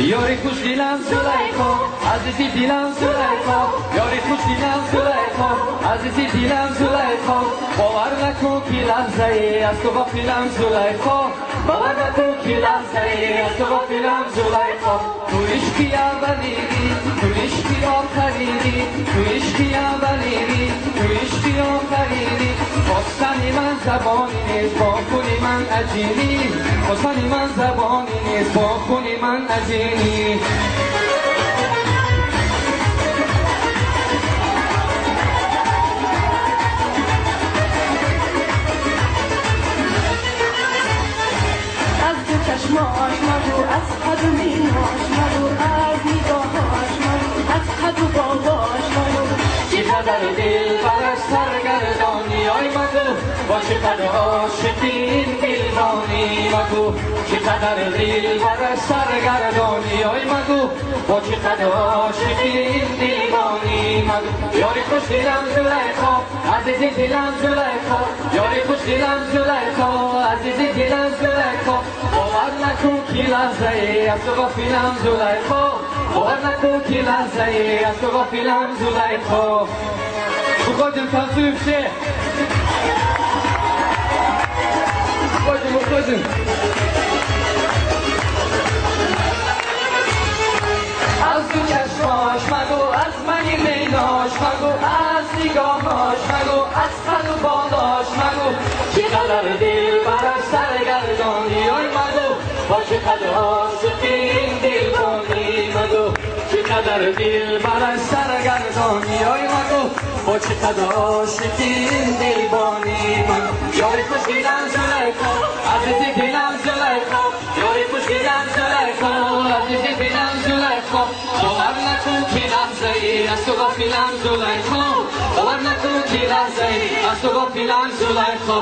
Ёри хушдилам Зулайхо, азизи дилам Зулайхо, ёри хушдилам Зулайхо, азизи дилам Зулайхо, бовар накун ки лаҳзае аз ту ғофилам Зулайхо, бовар накун ки лаҳзае аз ту ғофилам Зулайхо. Ту ишқи аввалини, ту ишқи охирини, ту ишқи аввалини, ту ишқи охирини. Хостани ман забони нест, бо хуни ман аҷинӣ, хостани ман забони нест, бо хуни ман аҷинӣ. Аз ду чашмош магӯ, аз қаду минош магӯ, аз нигоҳош магӯ, аз қаду болош магӯ. Чӣ қадар дилбараш саргардонӣ, ой магӯ, бо чӣ қадар ошиқӣ ин дилбонӣ магӯ. Чӣ қадар дилбараш саргардонӣ, ой магӯ, бо чӣ қадар ошиқӣ ин дилбонӣ магӯ. Ёри хушдилам Зулайхо, азизи дилам Зулайхо, ёри хушдилам Зулайхо, азизи дилам Зулайхо, бовар накун ки лаҳзае аз ту ғофилам Зулайхо, бовар накун ки лаҳзае аз ту ғофилам Зулайхо. Уходим, танцуем все! Уходим, уходим! Аз ду чашмош магӯ, аз мани минош магӯ, аз нигоҳош магӯ, аз қаду болош магӯ. Чӣ қадар дилбараш саргардонӣ, ой магӯ, бо чӣ қадар ошиқӣ ин дилбонӣ магӯ. Чӣ қадар дилбараш саргардонӣ, ой магӯ, бо чӣ қадар ошиқӣ ин дилбонӣ магӯ. Ёри хушдилам Зулайхо, азизи дилам Зулайхо, ёри хушдилам Зулайхо, азизи дилам Зулайхо, бовар накун ки лаҳзае аз ту ғофилам Зулайхо, бовар накун ки лаҳзае аз ту ғофилам Зулайхо.